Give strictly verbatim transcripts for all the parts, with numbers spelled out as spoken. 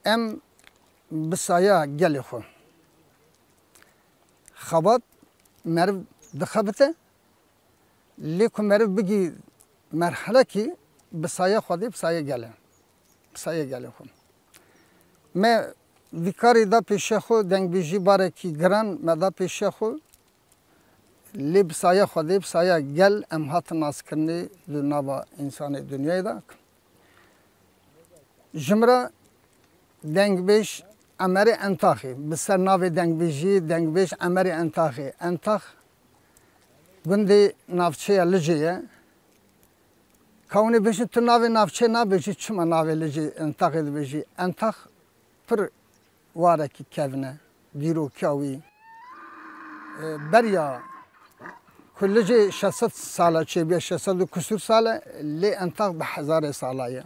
Em bi saya gelê xwe. Xebat meriv dixebite, lê ku meriv bigî merhelekî bi saya Xwedê, bi saya gelê, bi saya gelê xwe. Me vî karî da pêşiya xwe, dengbêjî barekî giran me da pêşiya xwe. Lê bi saya Xwedê, bi saya gel em hatin naskirinê di nava însanê dinyayê de. Ji min re dengbêj Emerê Entaxê, bi ser navê dengbêjî dengbêj Emerê Entaxê. Entax gundê navçeya Licê ye. Ka hûn ê bêjin tu navê navçeyê nabêjî, çima navê Licê Entaxê dibêjî? Entax pir warekî kevn e, dîrokiya wî. E, beriya ku Licê şeş sed sala çêbûye, şeş sed û kusûr sal e, lê Entax bi hezarê sala ye.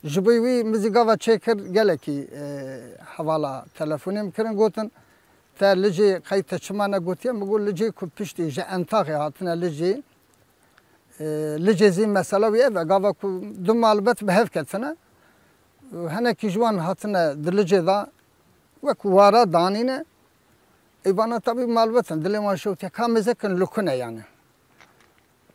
Ji bo wî min zî gava çêkir, gelekî, e, hevala telefonê min kirin, gotin, te Licê qey te çima negotiye? Min got, Licê ku piştî ji Entaxê hatine Licê, e, Licê zî mesela wî ev e, gava ku du malbet bi hev ketine, hinekî ji wan hatine di Licê de wek wara danîne, eyvana tabî malbet in, dilê wan şewtiye, ka mêze kin li ku ne yani.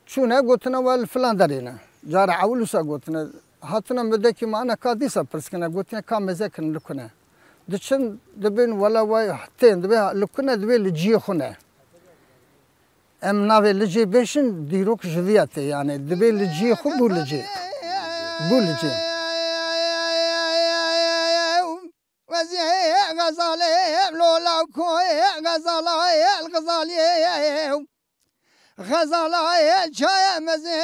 Çûne gotine we li filan derê ne. Cara ewil wisa gotine. Hatine mudekî mane ka dîsa pirs kine, gotine ka mêze kin li ku ne. Diçin dibên wela we tên, dibê li ku ne, dibê li ciyê xwe ne. Em navê Licê bêjin, dîrok ji viya tê, yani dibê li ciyê xwe bû Licê. Bû Licê. Wezî Xezalê Lola Koyê Xezala El Xezalê Xezala Çayê Mezê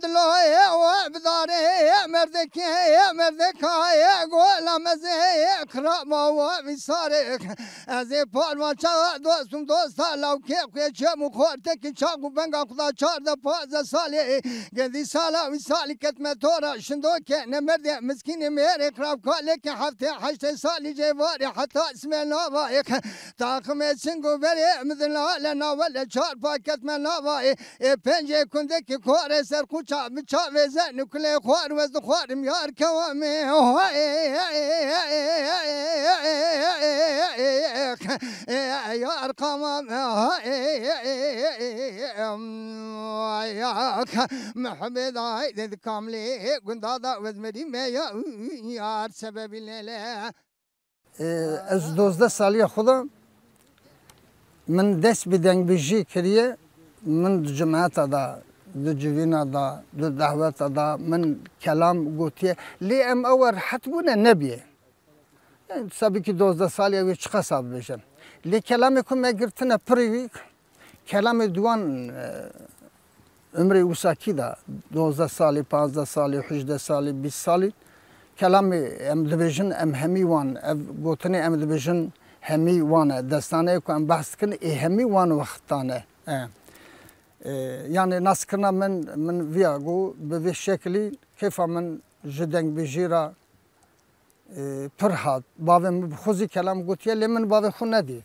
Diloyê We Bidarê Merdekê Merdekayê Gola Mezê Kiraba We Vîsarê. Ez ê parva çawa dostum dosta lawkê xwê çem û xortekî çax û benga xuda çardeh pazdeh salê. Gedî sala wî salî ketme tora şindokê ne merdê miskînê mêrê xirabkalekê heftê heştê salî cêvarê heta simê navayê. Taximê çing û berê midin lale navele çar pa ketme navayê. Ê pêncê kundekî korê ser qûça bi çavê zen û kulê xwar wez dixwarim yar kewamê. Yar qamam. Mehbê dayê de kamlê gunda da wez merî me ya yar sebebî lele. Ee, ez dozdeh saliya xwe de min dest bi dengbêjiyê kiriye, min di cemeta de, di civîna de, di dehweta de min kelam gotiye. Lê em ew rehet bûne nebiye. Yani, sabîkî dozdeh saliya wê çiqas dibêjin. Lê kelamê ku me girtine pirî wî, kelamê di wan, e, umrê wisa kî de, dozdeh salî, panzdeh salî, hejdeh salî, bîst salî, kelamê em dibêjin, em hemî wan, ev gotinê em dibêjin, hemî wan e. Destaneyê ku em behs dikin, ê hemî wan wextan e. E, e, yani naskirina min, min viya got, bi vê şekilî kêfa min ji dengbêjî re e, pir hat. Bavê min bi xwe zî kelam gotiye, lê min bavê xwe nedî.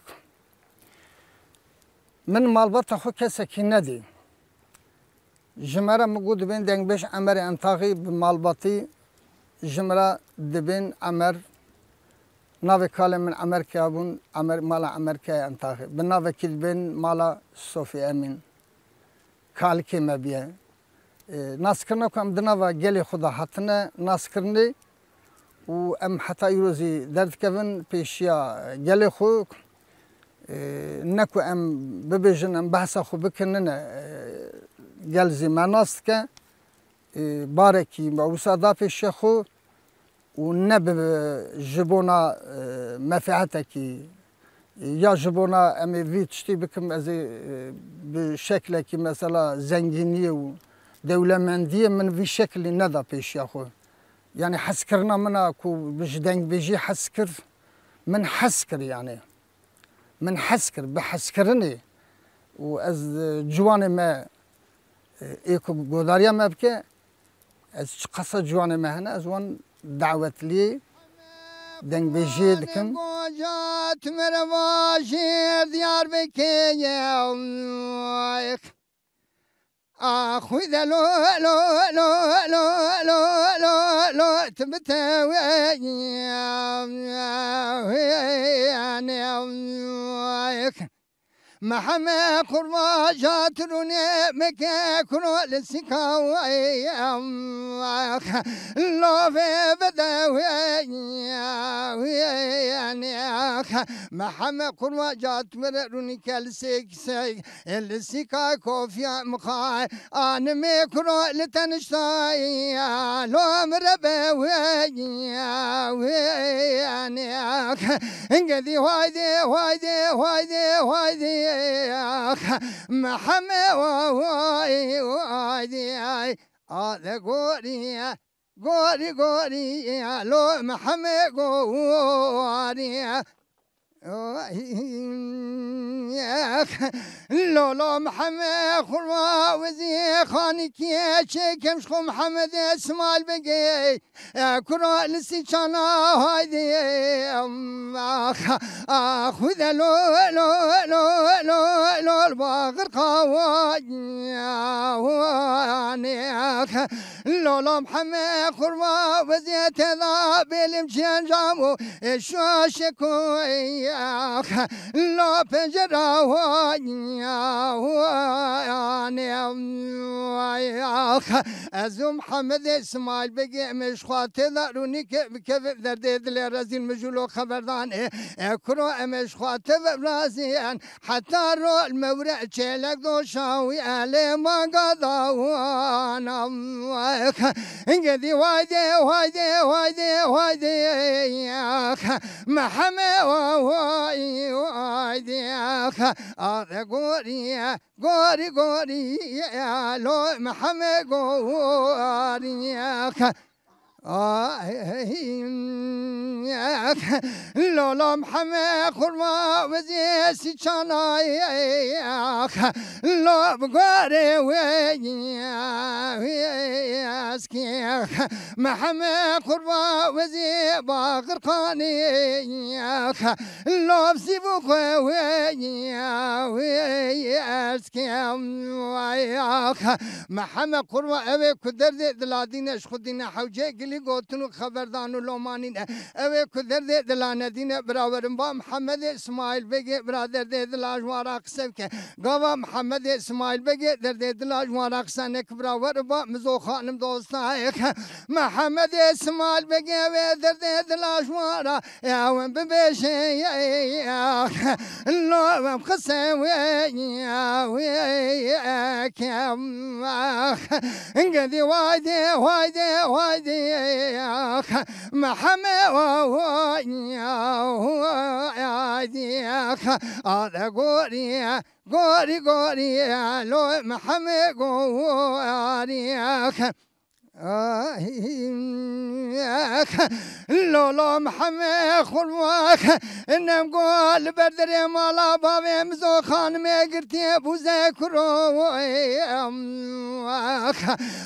Min malbata xwe kesekî nedî. Ji me re min got dibên dengbêj Emerê Entaxî bi malbatî ji min re dibên Emer. Navê kalê min Emerkaya bûn, Emer, mala Emerkaya Entaxî. Bi navekî dibên mala Sofî Emîn. Kalikê me bûye. E, naskirina ku em di nava gelê xwe de hatine naskirinê û em heta îro zî derdikevin pêşiya gelê xwe. E, ne ku em bibêjin, em behsa xwe bikin, ne, e, gel zî me nas dike. E, barekî me wisa da pêşiya xwe. Û ne bi, ji bona, e, mefehetekî ya ji bona em ê vî tiştî bikim, ez ê, e, bi şeklekî mesela zengîniyê û dewlemendiyê min vî şeklî neda pêşiya xwe. Yani hezkirina min a ku ji dengbêjî hez kir, min hez kir yani. Min hez kir, bi hezkirinê û ez, e, ciwanê me, e, ê ku godariya me bike, ez çiqasa ciwanê me hene, ez wan dawetliyê dengbêjiyê dikim. Goca tu mereva jêr Diyarbekirê ye. Axwî de lo, lo, lo, lo, lo, lo, lo, tu bi te wê, wê, Mihemed qurbaja tu rûnê bike kuro li sîka wê, lo vê bide wê, wê, Mihemed qurbaja tu were rûnî ke li sêk sêk. Li sîka kofiya mixay, animê kuro li teniştayî, lo mi re be wê, wê, anê. Gedî haydê, haydê, haydê, haydê, Mihemed, haydê, ay. Ade gorî, gorî, gorî, lo Mihemed gorî. Lolo Mihemed xurma wezî xanîkî çêkim ji xwe Mihemed Îsmaîl Begê. Kura li sîçana haydê. Ax, ax, xwide lo, lo, lo, lo, lo, baxir qawa. Lolo Mihemed xurma wezî têda bêlim çiyan cam û şaşe koy. Ax, lo pencera wa, wa, ne, wa, ax. Ez û Mihemed Îsmaîl Begê em ê ji xwe têda rûnî ke bikeve derdê dilê rezîl mijûlo xeberdan ê. E, kuro em ê ji xwe teve birazîn. Heta rol mewre çêlek doşa wî elê manga da wan. Ax, gedî waydê, waydê, waydê, waydê. Ax, Mihemed, wa, wa, waydê, ax, ade gorî, gorî, gorî, lo Mihemed gorî, ax. Ay, ax, Lolo Mihemed xurma wezî sîçanay, ax, lo bi gorê wê, wê, ez kê, ax. Mihemed qurba wezî Baqirxanê, ax, lov zî bû xwe wê, wê, ez kêm, ay, ax. Mihemed qurba ew ê ku derdê dila dîne ji xwe dîne hewcê gilî gotin û xeberdan û lomanîne. Ew ê ku derdê dila nedîne birawerin ba Mihemed Îsmaîl Begê bira derdê dila ji wan ra qise bike. Gava Mihemed Îsmaîl Begê derdê dila ji wan ra qisa neke bira were ba Mizo xanim dostayê. Mihemed Îsmaîl Begê wê derdê dila ji wan ra ew bibêje. Lo em qise wê, wê kem. Gedî waydê, waydê, waydê. Mihemed, waydê. Ade gorî. Gorî, gorî, lo Mihemed gorî. Ay, lolo Mihemed xurma, nem go li ber derê mala bavê Mizo xanimê girtiye bûze kuro.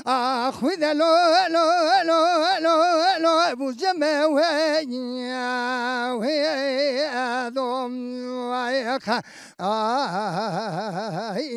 Ax, wî de lo, lo, lo, lo, lo, bûze me wê, wê, dom, ax. Ay,